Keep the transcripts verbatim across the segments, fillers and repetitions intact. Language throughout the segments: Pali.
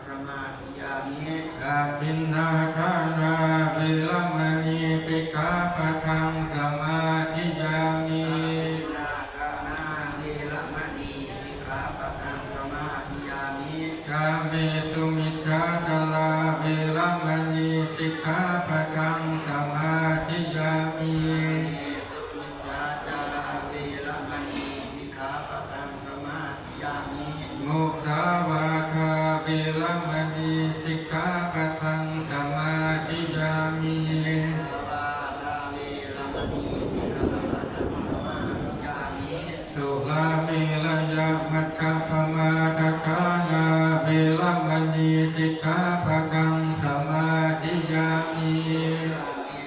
samādiyāmi. Adinnādānā veramaṇī sikkhāpadaṃ samādiyāmi. Adinnādānā veramaṇī sikkhāpadaṃ samādiyāmi. Kāmesu micchācārā veramaṇī sikkhāpadaṃ samādiyāmi. Kāmesu micchācārā veramaṇī sikkhāpadaṃ samādiyāmi. Musāvādā veramaṇī sikkhāpadaṃ samādiyāmi. Musāvādā veramaṇī sikkhāpadaṃ samādiyāmi. Surāmerayamajjapamādaṭṭhānā veramaṇī sikkhāpadaṃ samādiyāmi.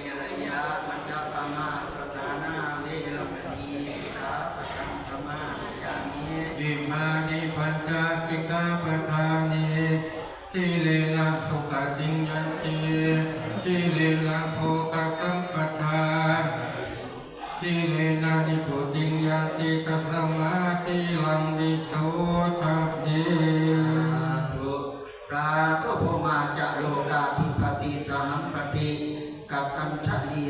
Surāmerayamajjapamādaṭṭhānā veramaṇī sikkhāpadaṃ samādiyāmi. Imāni pañca sikkhāpadāni. Sīlena sugatiṃ yanti, sīlena bhogasampadā, sīlena nibbutiṃ yanti, tasmā sīlaṃ visodhaye. Sādhu, sādhu. Bhummā ca lokādhipatī sahampati kattañjalī,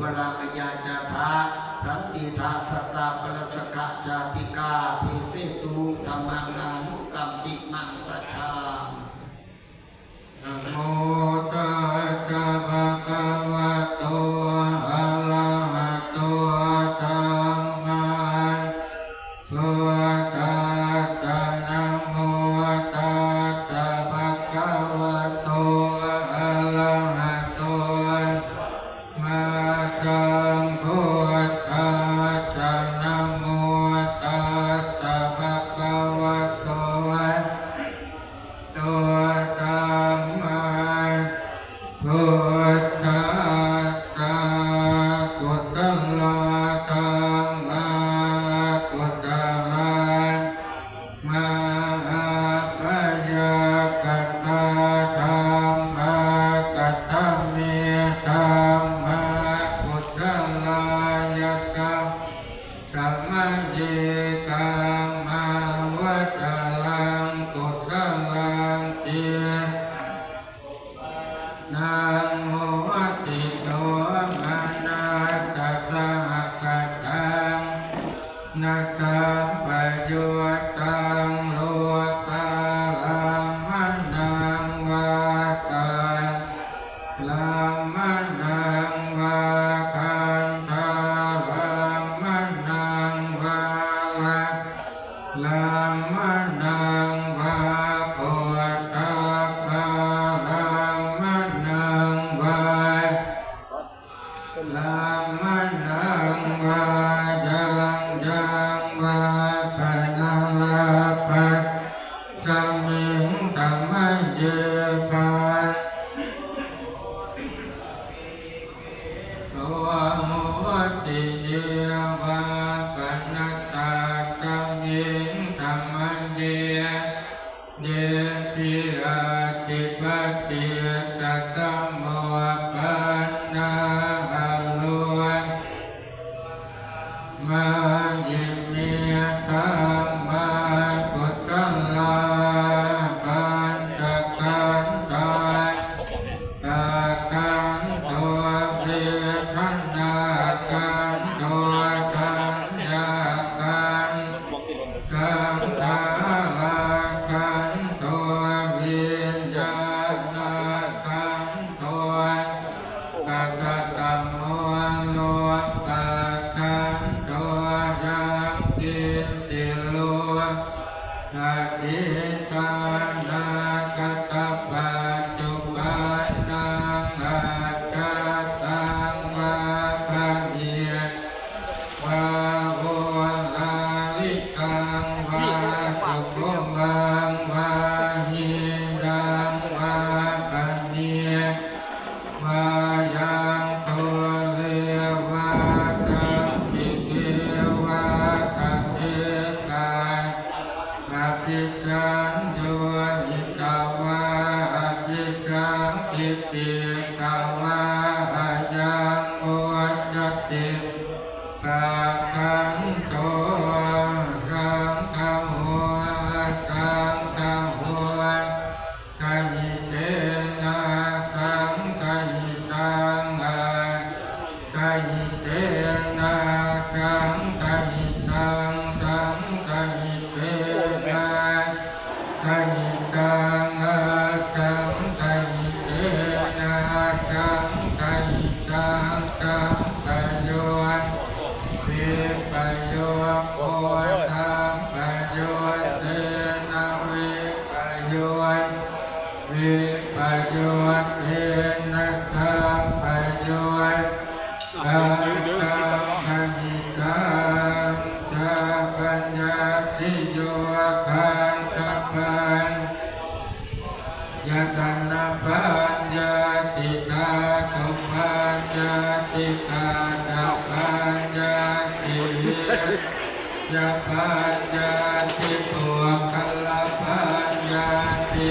mayā ca dattaṃ santidaṃ, santaṃ paṇṇarasaṅghaṃ jātikā, desetu dhammaṃ anukampimaṃ pajaṃ. Namo tassa bhagavato arahato sammāsambuddhassa. Namo tassa bhagavato arahato sammāsambuddhassa. Namo tassa bhagavato arahato sammāsambuddhassa. Kusalā dhammā akusalā dhammā, abyākatā dhammā. Katame dhammā kusalā? Yasmiṃ samaye kammavacaraṃ kusalaṃ cittaṃ uppannaṃ hoti somanassasahagataṃ ṭhānasampayuttaṃ rūpārammaṇaṃ vā saddārammaṇaṃ vā gandhārammaṇaṃ vā rasarammaṇaṃ vā phoṭṭhabbārammaṇaṃ vā rammaṇaṃ vā, yaṃ yaṃ vā panārabbha, tasmiṃ samaye pāṇi bhūto hoti. Ye vā pana tasmiṃ samaye, yepi atthi paṭiccasamuppannā aruccino dhammā, ime dhammā kusalā. Pañcakkhandhā, sabbakkhandho, vedanākkhandho, saññākkhandho, saṅkhārakkhandho, viññāṇakkhandho, dukkhakkhandho, rūpakkhandho. Yaṃ kiñci rūpaṃ atītānāgatapaccuppannaṃ ajjhattaṃ vā bahiddhā vā oḷārikaṃ vā sukhumaṃ vā hīnaṃ vā paṇītaṃ vā yaṃ dūre vā saṃcite vā tathekajjhaṃ paṭiccañño idha Saṅgahitaṃ asaṅgahitena asaṅgahitaṃ sampayottehi vippayogo sampayottena vippayo vippayottena sampayottehi asaṅgahitaṃ. Cha paññattiyo khandhapaññatana paññatti dhātupaññatti gatapaññatti iriyapaññatti puggalapaññatti.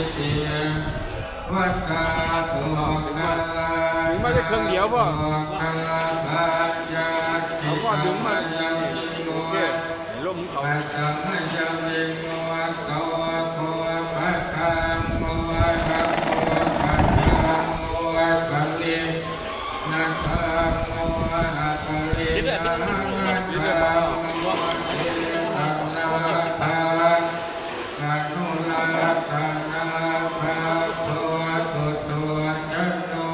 Devatā puggalā ดึงมาได้เครื่องเดียวพอ puggalā paññatti เอาก็ดึงมา samaya โอเค vimutti ลมเขา samaya vimutto kuddhadhammo akuddhadhammo pariṇṇadhammo apariṇāmadhammo cetanābhā anurakkhanābhabbo puthujjano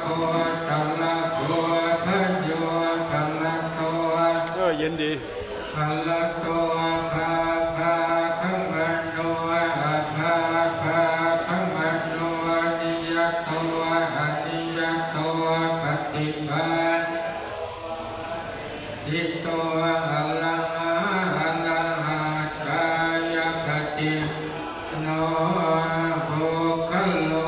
gotrabhū bharato เออ เย็นดี bharato bhabbāgamano abhabbāgamano niyato aniyato paṭipatto ṭhito arahaṃ arahattāya paṭipanno puggalo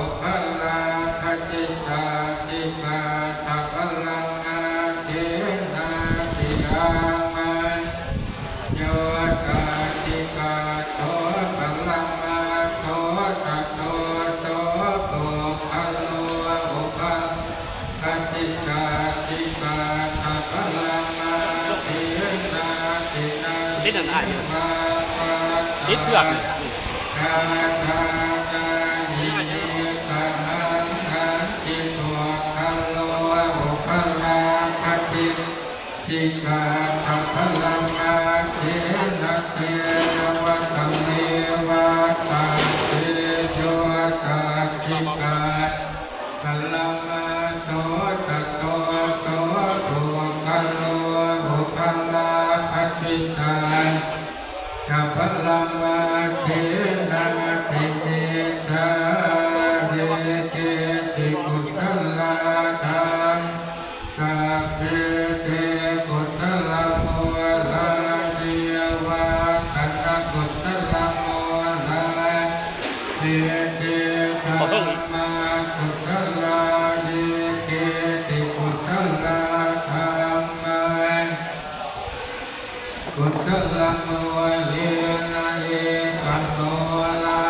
upalabbhati sacchikaṭṭhaparamaṭṭhenāti āma ñño sacchikaṭṭho paramattho tato so puggalo upalabbhati sacchikaṭṭhaparamaṭṭhenāti na ติดอันไหน hi vā ติดเปลือก pattacātānahi niggahaṃ hañci puggalo upalabbhati sacchikaṭṭhaparamaṭṭhena tena vata neva taṃ viññū sacchikaṭṭhaparamattho tato so puggalo upalabbhati sacchikaṭṭhaparamaṭṭhenāti micchā. Ye keci kusalā dhammā sabbe te kusalamūlā ye vā pana kusalamūlā, ye te dhammā kusalā, ye keci kusalā dhammā kusalamūlena ekamūlā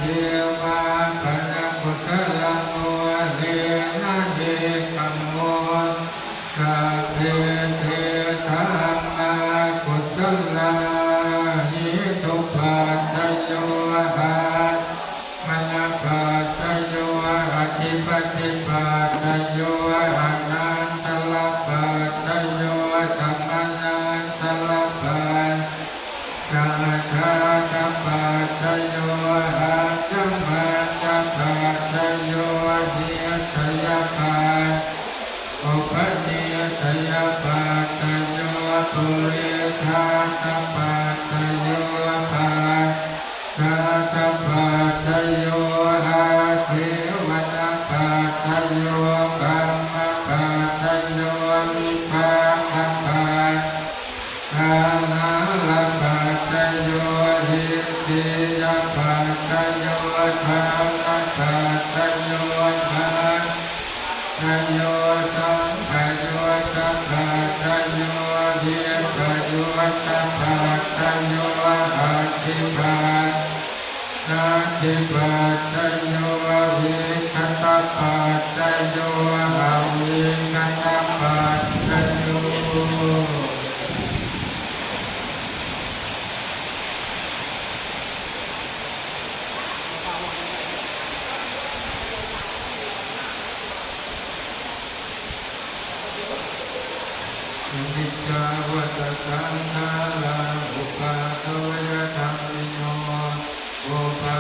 ye vā pana kusalamūlena ekamūlā, sabbe te dhammā kusalā. Hetupaccayo ārammaṇapaccayo adhipatipaccayo anantarapaccayo samanantarapaccayo jhātapaccayo āyasmattapaccayo nissayapaccayo upanissayapaccayo purejātapaccayo pacchājātapaccayo āsevanapaccayo kammapaccayo vipākapaccayo āhārapaccayo indriyapaccayo jhānapaccayo manassapaccayo sampayuttapaccayo vippayuttapaccayo atthipaccayo natthipaccayo vigatapaccayo avigatapaccayo. อนิจจา vata saṅkhārā, uppāduyadhammino, uppā